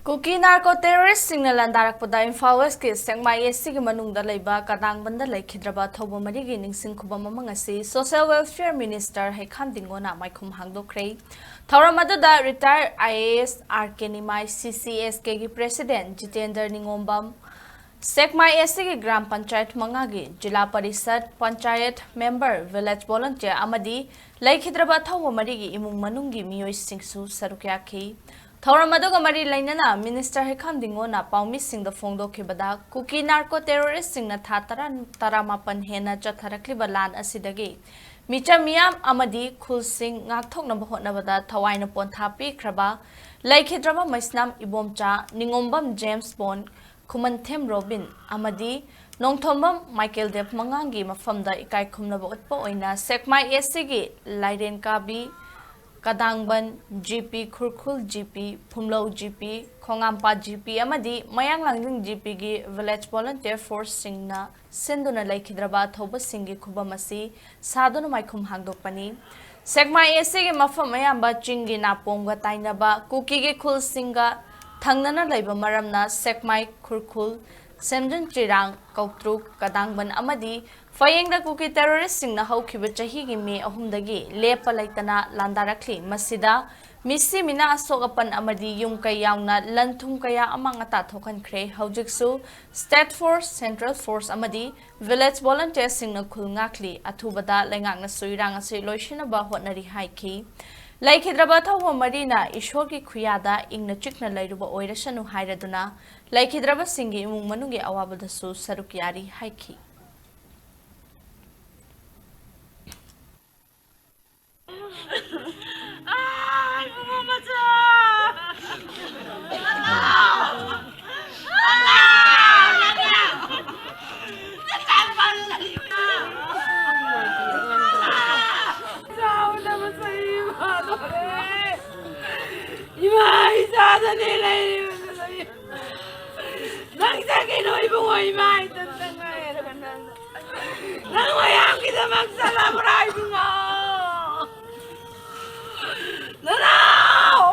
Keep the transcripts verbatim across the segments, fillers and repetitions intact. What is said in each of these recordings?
ꯀꯨꯀꯤ narco ꯇꯦꯔꯣꯔꯤꯁꯁꯤꯡꯅ ꯂꯥꯟꯗꯥꯔꯛꯄꯗ Imphal ꯋꯦꯁꯀꯤ ꯁꯦꯛꯃꯥꯏ S ꯁꯤꯒꯤ ꯃꯅꯨꯡꯗ ꯂꯩꯕ ꯀꯗꯥꯡꯕꯟꯗ ꯂꯩꯈꯤꯗ꯭ꯔꯕ ꯑꯊꯧꯕ ꯃꯔꯤꯒꯤ ꯅꯤꯡꯁꯤꯡ ꯈꯨꯕꯝ ꯑꯃ ꯉꯁꯤ ꯁꯣꯁꯤꯌꯦꯜ ꯋꯦꯜꯐꯤꯌꯔ ꯃꯤꯅꯤꯁꯇꯔ ꯍꯩꯈꯥꯝ ꯗꯤꯡꯒꯣꯅ ꯃꯥꯏꯈꯨꯝ ꯍꯥꯡꯗꯣꯛꯈ꯭ꯔꯦ꯫ ꯊꯧꯔꯝ ꯑꯗꯨꯗ retire I A S R ꯀꯦ ꯅꯤꯃꯥꯏ, ꯁꯤ ꯁꯤ ꯑꯦꯁ ꯀꯦꯒꯤ ꯄ꯭ꯔꯦꯁꯤꯗꯦꯟꯠ ꯖꯤꯇꯦꯟꯗ꯭ꯔ ꯅꯤꯉꯣꯝꯕꯝ, ꯁꯦꯛꯃꯥꯏ ꯑꯦꯁ ꯁꯤꯒꯤ ꯒ꯭ꯔꯥꯝ ꯄꯟꯆꯥꯌꯠ ꯃꯉꯥꯒꯤ zila parishad, panchayat member, village volunteer ꯑꯃꯗꯤ ꯂꯩꯈꯤꯗ꯭ꯔꯕ ꯑꯊꯧꯕ ꯃꯔꯤꯒꯤ ꯏꯃꯨꯡ ꯃꯅꯨꯡꯒꯤ ꯃꯤꯑꯣꯏꯁꯤꯡꯁꯨ ꯁꯔꯨꯛ ꯌꯥꯈꯤ꯫ ꯊꯧꯔꯝ ꯑꯗꯨꯒ ꯃꯔꯤ ꯂꯩꯅꯅ ꯃꯤꯅꯤꯁꯇꯔ ꯍꯩꯈꯥꯝ ꯗꯤꯡꯒꯣꯅ ꯄꯥꯎꯃꯤꯁꯤꯡꯗ ꯐꯣꯡꯗꯣꯛꯈꯤꯕꯗ, ꯀꯨꯀꯤ ꯅꯥꯔꯀꯣ ꯇꯦꯔꯣꯔꯤꯁꯁꯤꯡꯅ ꯊꯥ ꯇꯔꯥ, ꯇꯔꯥꯃꯥꯄꯟ ꯍꯦꯟꯅ ꯆꯠꯊꯔꯛꯂꯤꯕ ꯂꯥꯟ ꯑꯁꯤꯗꯒꯤ ꯃꯤꯆꯝ ꯃꯤꯌꯥꯝ ꯑꯃꯗꯤ ꯈꯨꯜꯁꯤꯡ ꯉꯥꯛꯊꯣꯛꯅꯕ ꯍꯣꯠꯅꯕꯗ ꯊꯋꯥꯏꯅ ꯄꯣꯟꯊꯥ ꯄꯤꯈ꯭ꯔꯕ ꯂꯩꯈꯤꯗ꯭ꯔꯕ ꯃꯩꯁꯅꯥꯝ ꯏꯕꯣꯝꯆꯥ, ꯅꯤꯉꯣꯝꯕꯝ ꯖꯦꯝꯁ ꯕꯣꯟ, ꯈꯨꯃꯟꯊꯦꯝ ꯔꯣꯕꯤꯟ ꯑꯃꯗꯤ ꯅꯣꯡꯊꯣꯝꯕꯝ ꯃꯥꯏꯀꯦꯜ ꯗꯦꯕ ꯃꯉꯥꯡꯒꯤ ꯃꯐꯝꯗ ꯏꯀꯥꯏ ꯈꯨꯝꯅꯕ ꯎꯠꯄ ꯑꯣꯏꯅ ꯁꯦꯛꯃꯥꯏ ꯑꯦꯁ ꯁꯤꯒꯤ Lairen Kabi, Kadangband G P, Khurkhul G P, Phumlou G P, Khongampat G P ꯑꯃꯗꯤ ꯃꯌꯥꯡ ꯂꯥꯡꯖꯤꯡ ꯖꯤ ꯄꯤꯒꯤ ꯚꯤꯂꯦꯖ ꯚꯣꯂꯨꯟꯇꯤꯌꯔ ꯐꯣꯔꯁꯁꯤꯡꯅ ꯁꯤꯟꯗꯨꯅ ꯂꯩꯈꯤꯗ꯭ꯔꯕ ꯑꯊꯧꯕꯁꯤꯡꯒꯤ ꯈꯨꯕꯝ ꯑꯁꯤ ꯁꯥꯗꯨꯅ ꯃꯥꯏꯈꯨꯝ ꯍꯥꯡꯗꯣꯛꯄꯅꯤ꯫ ꯁꯦꯛꯃꯥꯏ ꯑꯦꯁ ꯁꯤꯒꯤ ꯃꯐꯝ ꯑꯌꯥꯝꯕ ꯆꯤꯡꯒꯤ ꯅꯥꯄꯣꯝꯒ ꯇꯥꯏꯅꯕ ꯀꯨꯀꯤꯒꯤ ꯈꯨꯜꯁꯤꯡꯒ ꯊꯪꯅꯅ ꯂꯩꯕ ꯃꯔꯝꯅ ꯁꯦꯛꯃꯥꯏ, ꯈꯨꯔꯈꯨꯜ, ꯁꯦꯝꯖꯟ ꯆꯤꯔꯥꯡ, ꯀꯧꯇ꯭ꯔꯨꯛ, ꯀꯗꯥꯡꯕꯟ ꯑꯃꯗꯤ ꯐꯌꯦꯡꯗ ꯀꯨꯀꯤ ꯇꯦꯔꯣꯔꯤꯁꯁꯤꯡꯅ ꯍꯧꯈꯤꯕ ꯆꯍꯤꯒꯤ ꯃꯦ ꯑꯍꯨꯝꯗꯒꯤ ꯂꯦꯞꯄ ꯂꯩꯇꯅ ꯂꯥꯟꯗꯥꯔꯛꯂꯤ꯫ ꯃꯁꯤꯗ ꯃꯤꯁꯤ ꯃꯤꯅꯥ, ꯑꯁꯣꯛ ꯑꯄꯟ ꯑꯃꯗꯤ ꯌꯨꯝ ꯀꯩ ꯌꯥꯎꯅ ꯂꯟ ꯊꯨꯝ ꯀꯌꯥ ꯑꯃꯥꯡ ꯑꯇꯥ ꯊꯣꯛꯍꯟꯈ꯭ꯔꯦ꯫ ꯍꯧꯖꯤꯛꯁꯨ ꯁ꯭ꯇꯦꯠ ꯐꯣꯔꯁ, ꯁꯦꯟꯇ꯭ꯔꯦꯜ ꯐꯣꯔꯁ ꯑꯃꯗꯤ ꯚꯤꯂꯦꯖ ꯚꯣꯂꯨꯟꯇꯤꯌꯔꯁꯤꯡꯅ ꯈꯨꯜ ꯉꯥꯛꯂꯤ꯫ ꯑꯊꯨꯕꯗ ꯂꯩꯉꯥꯛꯅꯁꯨ ꯏꯔꯥꯡ ꯑꯁꯤ ꯂꯣꯏꯁꯤꯟꯅꯕ ꯍꯣꯠꯅꯔꯤ ꯍꯥꯏꯈꯤ꯫ ꯂꯩꯈꯤꯗ꯭ꯔꯕ ꯑꯊꯧꯕ ꯃꯔꯤꯅ ꯏꯁꯣꯔꯒꯤ ꯈꯨꯌꯥꯗ ꯏꯪꯅ ꯆꯤꯛꯅ ꯂꯩꯔꯨꯕ ꯑꯣꯏꯔꯁꯅꯨ ꯍꯥꯏꯔꯗꯨꯅ ꯂꯩꯈꯤꯗ꯭ꯔꯕꯁꯤꯡꯒꯤ ꯏꯃꯨꯡ ꯃꯅꯨꯡꯒꯤ ꯑꯋꯥꯕꯗꯁꯨ ꯁꯔꯨꯛ ꯌꯥꯔꯤ ꯍꯥꯏꯈꯤ꯫ ꯑꯥ, ꯏꯕꯨꯡꯉꯣ ꯃꯆꯥ! ꯏꯃꯥ, ꯏꯆꯥꯗꯅꯦ ꯂꯩꯔꯤꯕꯁꯦ꯫ ꯅꯪ ꯆꯠꯈꯤꯅꯨ ꯏꯕꯨꯡꯉꯣ, ꯏꯃꯥ ꯏꯊꯟꯇ ꯉꯥꯏꯔꯒ ꯅꯪ꯫ ꯅꯪ ꯃꯌꯥꯝꯒꯤꯗꯃꯛ ꯆꯠꯂꯕ꯭ꯔꯥ ꯏꯕꯨꯡꯉꯣ? ꯅꯅꯥꯎ!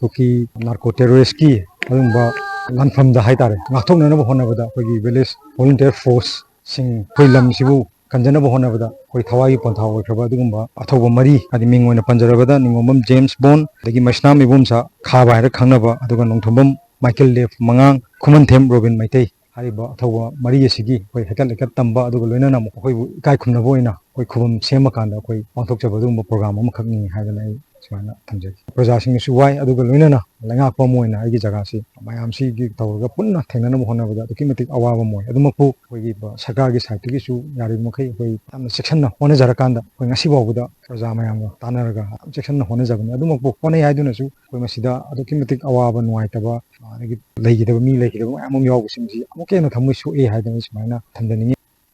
ꯀꯨꯀꯤ ꯅꯥꯔꯀꯣ ꯇꯦꯔꯣꯔꯤꯁꯀꯤ ꯑꯗꯨꯒꯨꯝꯕ ꯂꯥꯟꯐꯝꯗ ꯍꯥꯏꯇꯥꯔꯦ, ꯉꯥꯛꯊꯣꯛꯅꯅꯕ ꯍꯣꯠꯅꯕꯗ ꯑꯩꯈꯣꯏꯒꯤ ꯚꯤꯂꯦꯖ ꯚꯣꯂꯨꯟꯇꯤꯌꯔ ꯐꯣꯔꯁꯁꯤꯡ ꯑꯩꯈꯣꯏ ꯂꯝꯁꯤꯕꯨ ꯀꯟꯖꯅꯕ ꯍꯣꯠꯅꯕꯗ ꯑꯩꯈꯣꯏ ꯊꯋꯥꯏꯒꯤ ꯄꯣꯟꯊꯥ ꯑꯣꯏꯈ꯭ꯔꯕ ꯑꯗꯨꯒꯨꯝꯕ ꯑꯊꯧꯕ ꯃꯔꯤ, ꯍꯥꯏꯗꯤ ꯃꯤꯡ ꯑꯣꯏꯅ ꯄꯟꯖꯔꯕꯗ ꯅꯤꯡꯉꯣꯝꯕꯝ ꯖꯦꯝꯁ ꯕꯣꯟ, ꯑꯗꯒꯤ ꯃꯩꯁꯅꯥꯝ ꯏꯕꯣꯝꯆꯥ ꯈꯥꯕ ꯍꯥꯏꯅ ꯈꯪꯅꯕ, ꯑꯗꯨꯒ ꯅꯣꯡꯊꯣꯝꯕꯝ ꯃꯥꯏꯀꯦꯜ ꯗꯦꯕ ꯃꯉꯥꯡ, ꯈꯨꯃꯟꯊꯦꯝ ꯔꯣꯕꯤꯟ ꯃꯩꯇꯩ ꯍꯥꯏꯔꯤꯕ ꯑꯊꯧꯕ ꯃꯔꯤ ꯑꯁꯤꯒꯤ ꯑꯩꯈꯣꯏ ꯍꯩꯀꯠ ꯂꯩꯀꯠ ꯇꯝꯕ, ꯑꯗꯨꯒ ꯂꯣꯏꯅꯅ ꯑꯃꯨꯛ ꯑꯩꯈꯣꯏꯕꯨ ꯏꯀꯥꯏ ꯈꯨꯝꯅꯕ ꯑꯣꯏꯅ ꯑꯩꯈꯣꯏ ꯈꯨꯕꯝ ꯁꯦꯝꯃꯀꯥꯟꯗ ꯑꯩꯈꯣꯏ ꯄꯥꯡꯊꯣꯛꯆꯕ ꯑꯗꯨꯒꯨꯝꯕ ꯄ꯭ꯔꯣꯒ꯭ꯔꯥꯝ ꯑꯃꯈꯛꯅꯤ ꯍꯥꯏꯗꯅ ꯑꯩ ꯁꯨꯃꯥꯏꯅ ꯊꯝꯖꯒꯦ꯫ ꯄ꯭ꯔꯖꯥꯁꯤꯡꯅꯁꯨ ꯋꯥꯏ, ꯑꯗꯨꯒ ꯂꯣꯏꯅꯅ ꯂꯩꯉꯥꯛꯄ ꯑꯃ ꯑꯣꯏꯅ ꯑꯩꯒꯤ ꯖꯒꯥꯁꯤ ꯃꯌꯥꯝꯁꯤꯒꯤ ꯇꯧꯔꯒ ꯄꯨꯟꯅ ꯊꯦꯡꯅꯅꯕ ꯍꯣꯠꯅꯕꯗ ꯑꯗꯨꯛꯀꯤ ꯃꯇꯤꯛ ꯑꯋꯥꯕ ꯑꯃ ꯑꯣꯏ꯫ ꯑꯗꯨꯃꯛꯄꯨ ꯑꯩꯈꯣꯏꯒꯤ ꯁꯔꯀꯥꯔꯒꯤ ꯁꯥꯏꯠꯇꯒꯤꯁꯨ ꯌꯥꯔꯤꯕ ꯃꯈꯩ ꯑꯩꯈꯣꯏ ꯌꯥꯝꯅ ꯆꯦꯛꯁꯤꯟꯅ ꯍꯣꯠꯅꯖꯔꯀꯥꯟꯗ ꯑꯩꯈꯣꯏ ꯉꯁꯤ ꯐꯥꯎꯕꯗ ꯄ꯭ꯔꯖꯥ ꯃꯌꯥꯝꯒ ꯇꯥꯟꯅꯔꯒ ꯌꯥꯝ ꯆꯦꯛꯁꯤꯟꯅ ꯍꯣꯠꯅꯖꯕꯅꯤ꯫ ꯑꯗꯨꯃꯛꯄꯨ ꯍꯣꯠꯅꯩ ꯍꯥꯏꯗꯨꯅꯁꯨ ꯑꯩꯈꯣꯏ ꯃꯁꯤꯗ ꯑꯗꯨꯛꯀꯤ ꯃꯇꯤꯛ ꯑꯋꯥꯕ ꯅꯨꯡꯉꯥꯏꯇꯕ, ꯑꯗꯒꯤ ꯂꯩꯈꯤꯗꯕ ꯃꯤ ꯂꯩꯈꯤꯗꯕ ꯃꯌꯥꯝ ꯑꯃ ꯌꯥꯎꯕꯁꯤꯡꯁꯤ ꯑꯃꯨꯛꯀ ꯍꯦꯟꯅ ꯊꯃꯣꯏ ꯁꯣꯛꯑꯦ ꯍꯥꯏꯗꯅ ꯁꯨꯃꯥꯏꯅ ꯊꯝꯖꯅꯤꯡꯉꯤ꯫